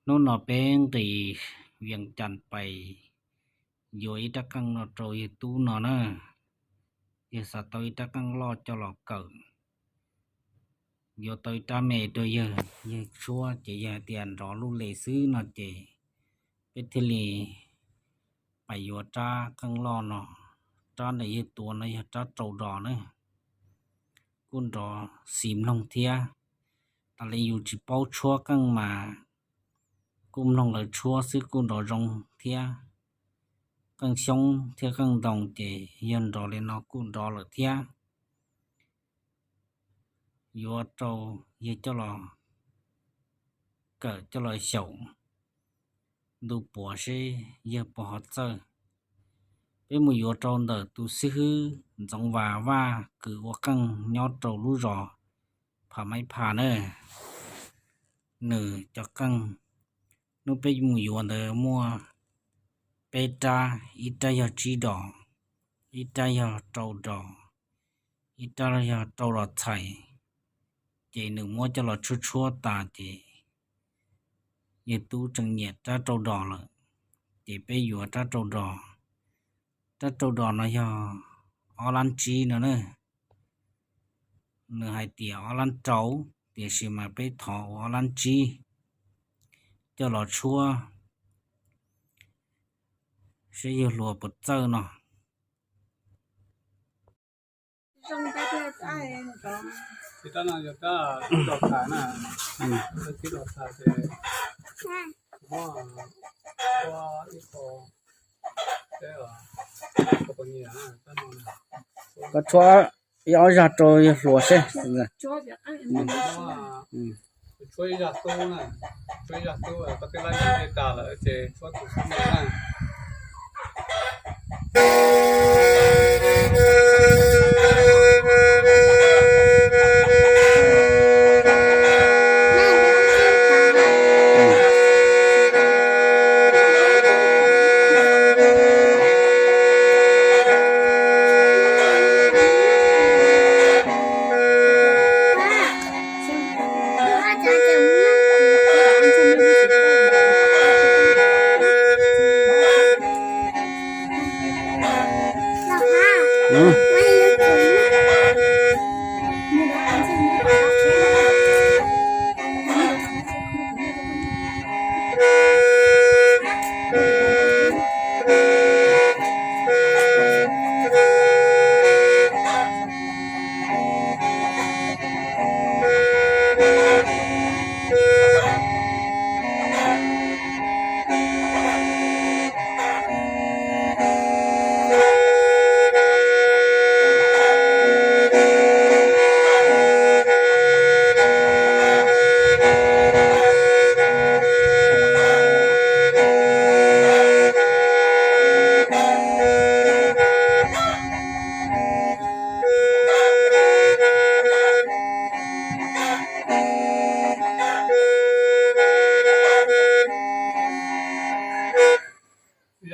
Hnub no peb nqis Vias Cas pais yuav ib rab qeej no rau yawg tub no na. Yawg xav tau ib rab qeej loj coj los kawm, yuav tau ib rab me rau yawg, yawg tshuab ces yawg hais tias nrov lub li xwb no ces peb thiaj li pais yuav rab qeej loj no. Rab ntawm yawg tuav no yog rab rau dos na, kuj nrov xis mloog thiab. Tas li yus tsis paub tshuab qeej mas kuj mloog lawv tshuab xwb kuj nrov zoo thiab. Qeej xyoob thiab qeej ntoo ces yog nrov li no kuj nrov lawm thiab. Yuav rau yawg coj los kawm coj los xyaum ntu puav seb yawg puas ho txawj. Peb mus yuav rau ntawm tus xib hwb Ntxoov Vas Vaj kws ua qeej nyob rau lub zos Pham Maib Phas na. Nws cov qeej, hnub peb mus yuav ntawd muaj peb rab, ib rab yog tsib dos, ib rab yog rau dos, ib rab yog rau dos txhais. Ces nws muab coj los tshuab tshuab tas ces yawg tub tseem nyiam rab rau dos lawm, ces peb yuav rab rau dos. Rab rau dos no yog ob lab tsib no na. Nws hais tias ob lab rau, tiam sis mas peb thov ua ob lab tsib coj los tshuab seb yawg hluas puas txawj no. Koj tshuab ib ob zag rau yawg hluas seb.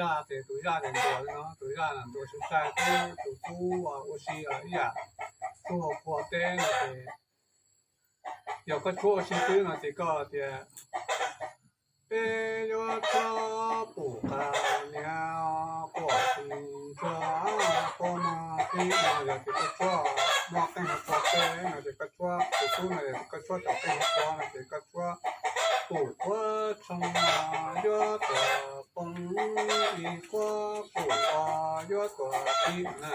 Zaj ces tus zaj ces ntuas li no, tus zaj ntuas sai sai xwb, tus tub ua si ib yam tub hau qhua teb no ces, yog koj tshuab ua si xwb no ces koj tias, peb yuav tshuab pum qas niag quas tis ntsuag quas mog qib no, yog tias koj tshuab muaj qeej hauv qhua teb no ces koj tshuab, tus tub no yog koj tshuab tom qeej hauv qhua no ces koj tshuab pum quas tshee yuav tuam poob, ib quas pum yuav tuam qib na.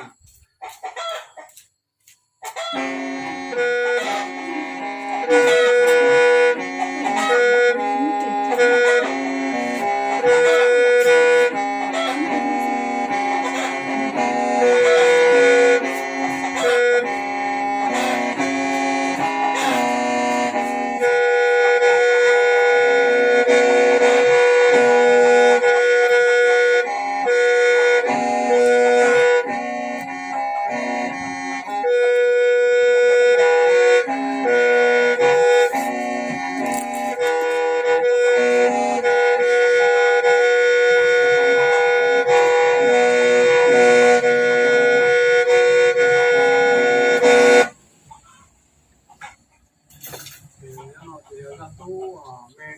Ces yog tub me,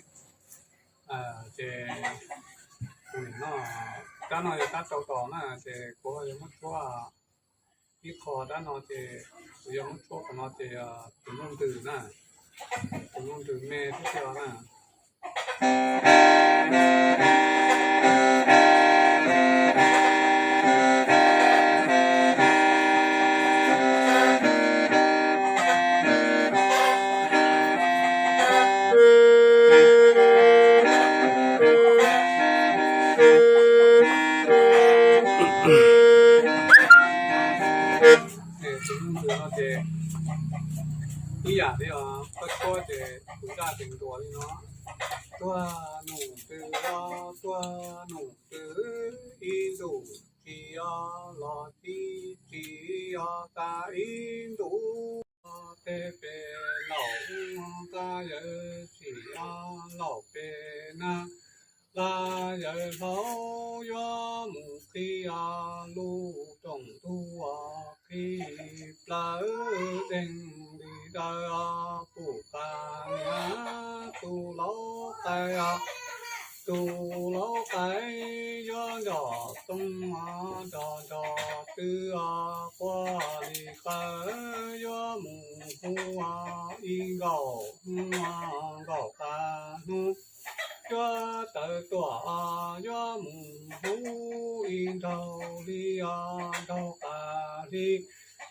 Ces kuv nim no, rab no yog rab rau tos na, ces kuv yuav muab tshuab ib qho, rab no ces kuv yuav muab tshuab qhov no ces tus nuj nrws na, tus nuj nrws me thiab xwb os na. Tus nuj nrws no ces ib yam li os, koj tshuab ces tus zaj ces ntuas li no: Tuag num twm os, tuag num twm, ib ntus tsis os, los tib tsis os, tas ib ntus. Tej pem laus ua nqa yawm txim os, laus pem nag, laj yawm hlau yuav mus qhib os, lub rooj ntug os qhib plaws deeg li daws os, pum qas niam tus laus qaib os, tus laus qaib yuav nrog toob os, nrog nrog twb os, quaj li qawv yuav mus hu os, ib nkaus hnub os nkaus qas hnub, cuab taws tuaj os yuav mus hu, ib nraug hli os nraug qas hli,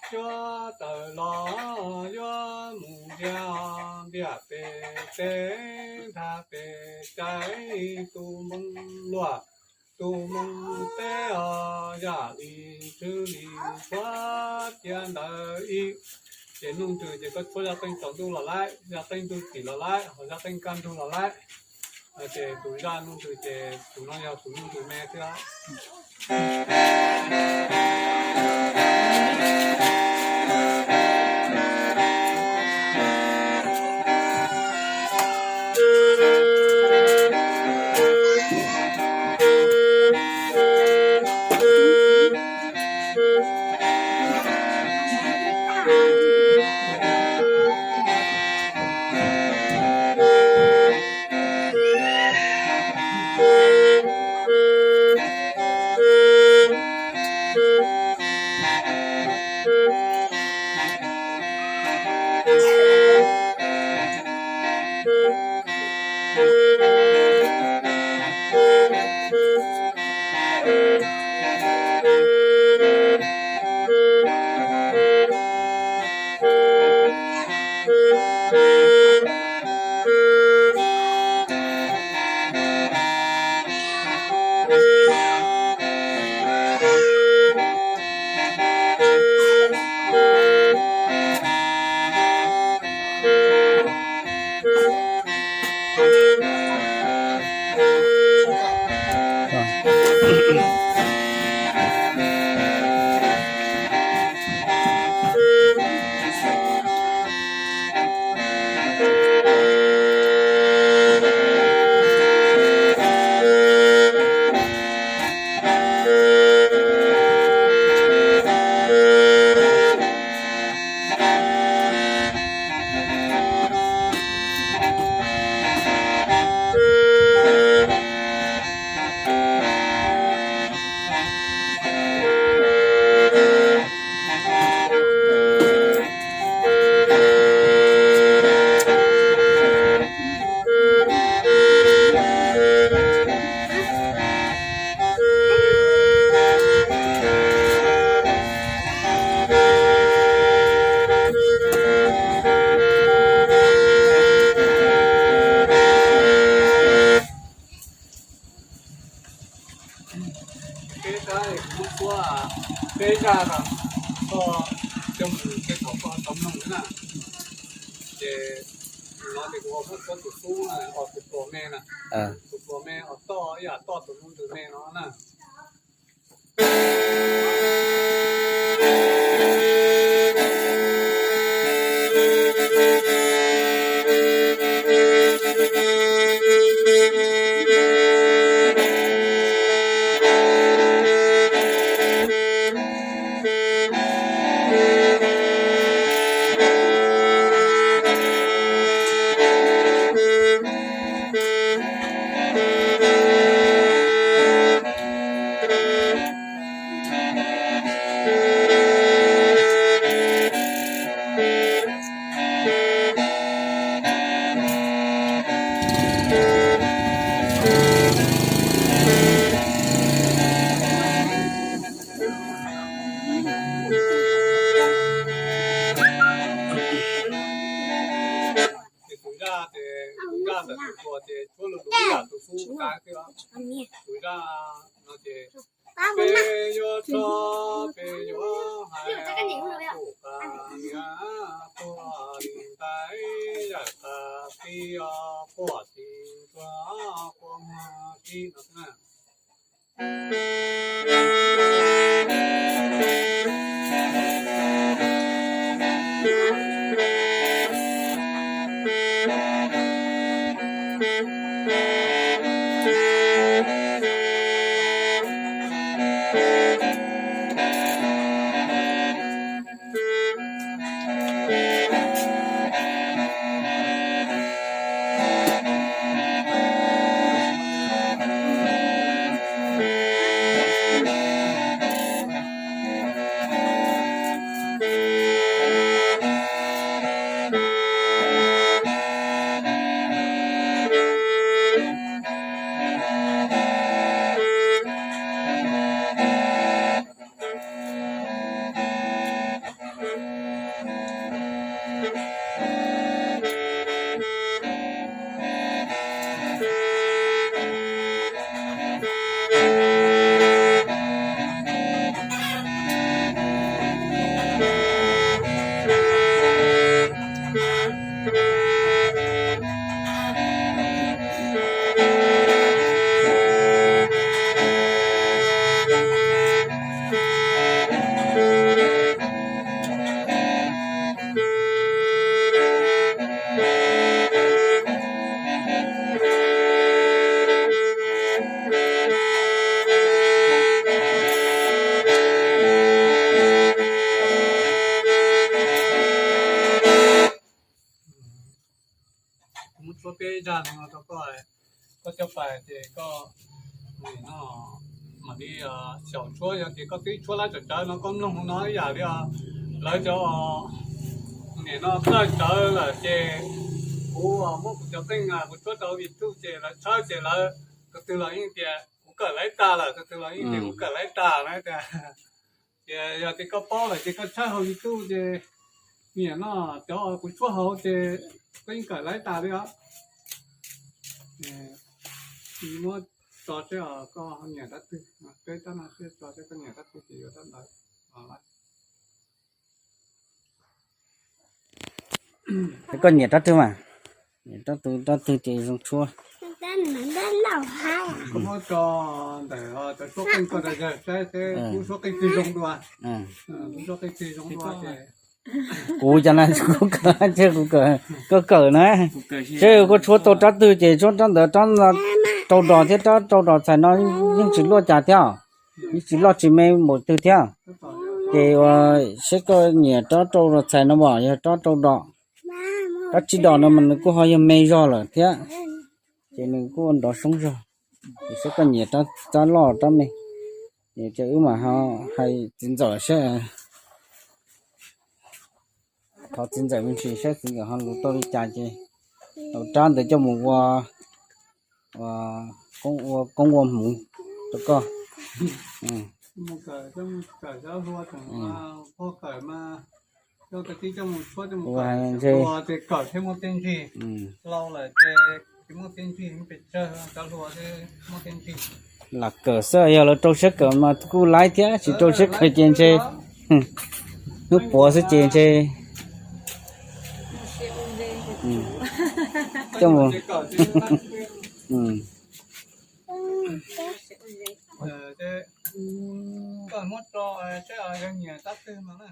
cuab taws los yuav mus ntiag, ntiag pem teb nrag pem cai, tus moo luaj tus moo teb os, yam li tswv li tshuab cia ntawd ib. Ces nuj nrws ces koj tshuab zaj qeej tsaus ntuj los laib, zaj qeej ntug txim los laib, ho zaj qeej kaj ntug los laib. Ces tus zaj nuj nrws ces tus no yog tus nuj nrws me xwb. Peb zaj kuv muab tshuab, peb zaj no, koj coj mus tej thaum koj tau mloog na. Ces no ces kuv muab tshuab tus xub os, tus pluas me na. Tus pluas me os, toj ib yam toj tus nuj nrws me no na. Ces tus zaj ces, tus zaj ntawm tus tuag ces tshuab lus tus zaj tus xub tas xwb os. Tus zaj no ces peb yuav tso, peb yuav hais, pum qas niam tuag li ntais, yawm qas qib os, quaj tsis ntuag, quaj muag qib no xwb na. Kuv muab tshuab peb zaj no rau koj, koj coj pais ces koj nim no mam li xyaum tshuab, yog tias koj twb tshuab lab tsawv tsawv no koj mloog no ib yam li os. Lawv cov nim no txawj tsawv lawm ces kuv muab kuv cov qeej kuv tshuab rau YouTube ces lawv tshawb ces lawv tus twg los yeej tias kuv kawm lawv tag lawm, tus twg los yeej tias kuv kawm lawv tag na tias. Ces yog tias koj paub lawm ces koj tshawb hauv YouTube ces nim no cov kuv tshuab hauv ces koj yeej kawm lawv tas li os. Muab tso seb koj nyiam rab twg, peb rab no seb tso seb koj nyiam rab twg ces yuav rab ntawd. Koj nyiam rab twg mas, rab twg, rab twg ces zoo tshuab. Koj muab tso ntawm cov suab qeej koj rau yawg saib seb kuv suab qeej twg zoo dua. Kuv suab qeej twg zoo dua ces kuv cov no kuv kawm, kuv kawm, koj kawm na. Seb koj tshuab tau rab twg ces tshuab rab ntawd, rau dos thiab, rab rau dos txhais no yeej tsis luaj cas thiab, yeej tsis loj tsis me npaum twg thiab. Ces ua seb koj nyiam rab rau dos txhais no mas yog rab rau dos. Rab tsib dos no mas nws kuj ho yog me zog lawm thiab, ces nws kuj nrov soob zog. Ces seb koj nyiam rab loj rab me, ces wb mam hais txiv ntxawm seb, thov txiv ntxawm me ntsis seb txiv ntxawm ho lus tau li cas ces tau rab ntawd coj mus ua, ua koob ua hmoov rau koj. Ua ntshe lam kawm xwb, yog lawv rau siab kawm mas kuj laib thiab, tsis rau siab kawm ces ntshe hnub puav xwb ces ntshe coj mus. Koj muab tso seb yog nyiam rab twg no na.